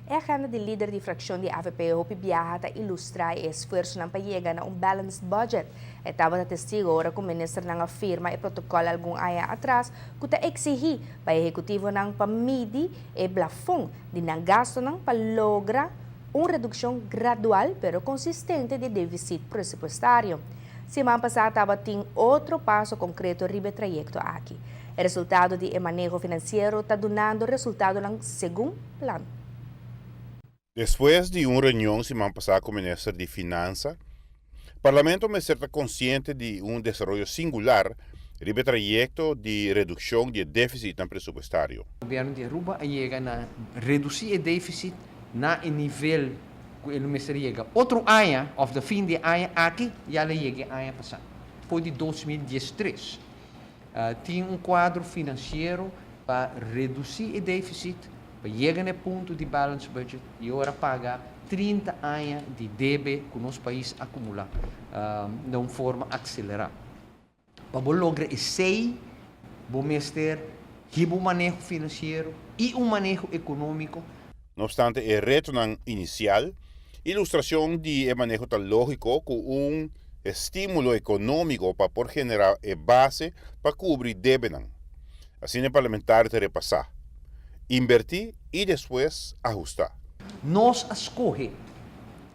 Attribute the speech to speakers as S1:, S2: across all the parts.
S1: E agenda di lider di fraccion di AVP hopi biaha ta ilustra e esfuersonan pa yega na un balanced budget. E tabata testigo ora cu ministernan a firma e protocol algun aña atras cu ta exigi pa ehecutivonan pa midi e plafon di nan gastonan pa logra un reduccion gradual pero consistente di deficit presupuestario. Siman pasa tabatin otro paso concreto riba e trayecto aki. E resultado di e maneho financiero ta dunando resultadonan segun plan.
S2: Despues di un reunion siman pasa cu minister di Finansa, Parlamento mester ta consciente di un desaroyo singular riba e trayecto di reduccion di e deficit presupuestario.
S3: Gobierno di Aruba a yega na reduci e deficit na e nivel cu e mester yega otro aña, of di fin di aña aki, ya el a yega aña pasa. For di 2013. Tin un cuadro financiero pa reduci e deficit, pa yega na e punto di balance budget y ora paga 30 aña di debe cu nos pais a acumula di un forma acelera. Pa logra esey, bo mester hiba un maneho financiero y un maneho economico.
S2: No obstante, e retonan inicial, ilustracion di e maneho ta logico cu un estimulo economico pa por genera e base pa cubri debenan. Asina e parlamentario ta repasa. Inverti y despues ahusta.
S3: Nos a scoge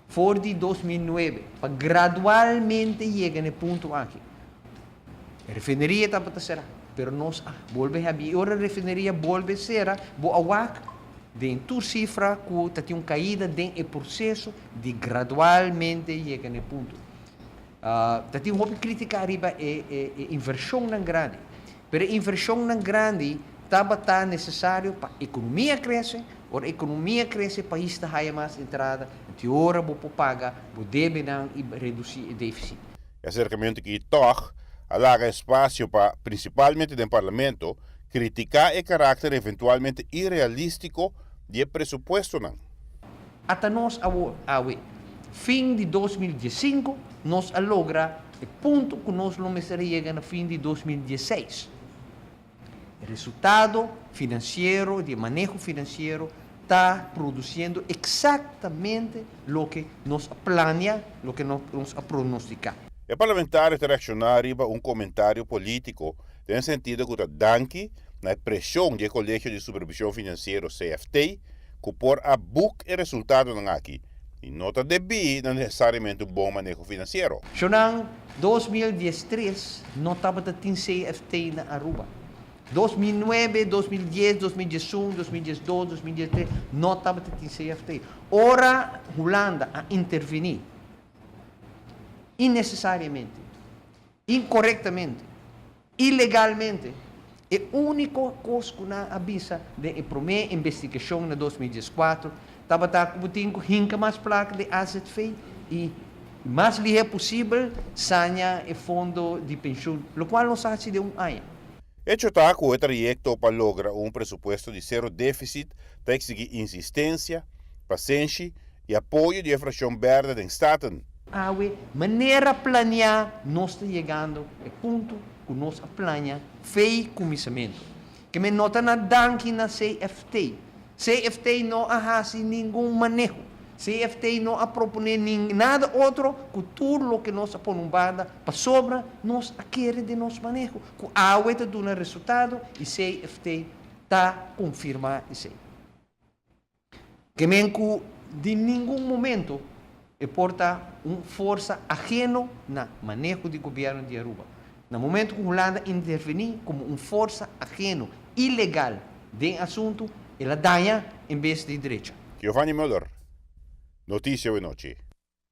S3: for di 2009 pa gradualmente yega na e punto aki. E refineria tabata sera, pero nos a bolbe habri. Ora e refineria bolbe sera, bo a wak den tur cifra cu tin un caida den e proceso di gradualmente yega na e punto. Tin hopi critica ariba e inversionnan grandi. Pero inversionnan grandi tabata necesario pa economia crece, ora economia crece, e pais ta haya mas entrada, y ora bo paga, bo debenan y reduci e deficit.
S2: E acercamento aki toch a laga espacio pa, principalmente den Parlamento, critica e caracter eventualmente irrealistico di presupuestonan.
S3: Ata nos awe, fin di 2015, nos a logra e punto cu nos lo mester yega na fin di 2016. E resultado financiero, di maneho financiero, ta produciendo exactamente loke nos a planea, loke nos a pronostica.
S2: E parlamentario ta reacciona riba un comentario politico den sentido cu ta danki na presion di Colegio di Supervision Financiero CFT cu por a boek e resultadonan aki y no ta debi na necesariamente un bon maneho financiero.
S3: Shonan, 2013 no tabatin CFT na Aruba. 2009, 2010, 2011, 2012, 2013 no tabatin CFT. Ora Hulanda a interveni innecesariamente, incorrectamente, ilegalmente, e unico cos cu nan a bisa den prome investigacion na 2014 tabata cu tin cu hinca mas placa di AZV y mas lihe posibel sana e fondo di pensioen, locual nos a haci den un aña.
S2: Hecho ta cu e trayecto pa logra un presupuesto di cero deficit ta exigi insistencia, pasenshi y apoyo di fraccion berde den Staten.
S3: Awe, manera planea, nos ta yegando e punto cu nos a planea for di cuminsamento. Kiermen no ta na danki na CFT. CFT no a haci ningun maneho. CFT no a propone nada otro cu tur loke nos a pone un banda pasobra nos a kere den nos maneho. Cu awe ta duna resultado y CFT ta confirma esey. Kiermen cu di ningun momento e por ta un forsa aheno na maneho di gobierno di Aruba. Na momento cu Hulanda interveni como un forsa aheno, ilegal, den asunto, el a daña en bes di drecha.
S2: Giovanni Muller, Noticia Anochi.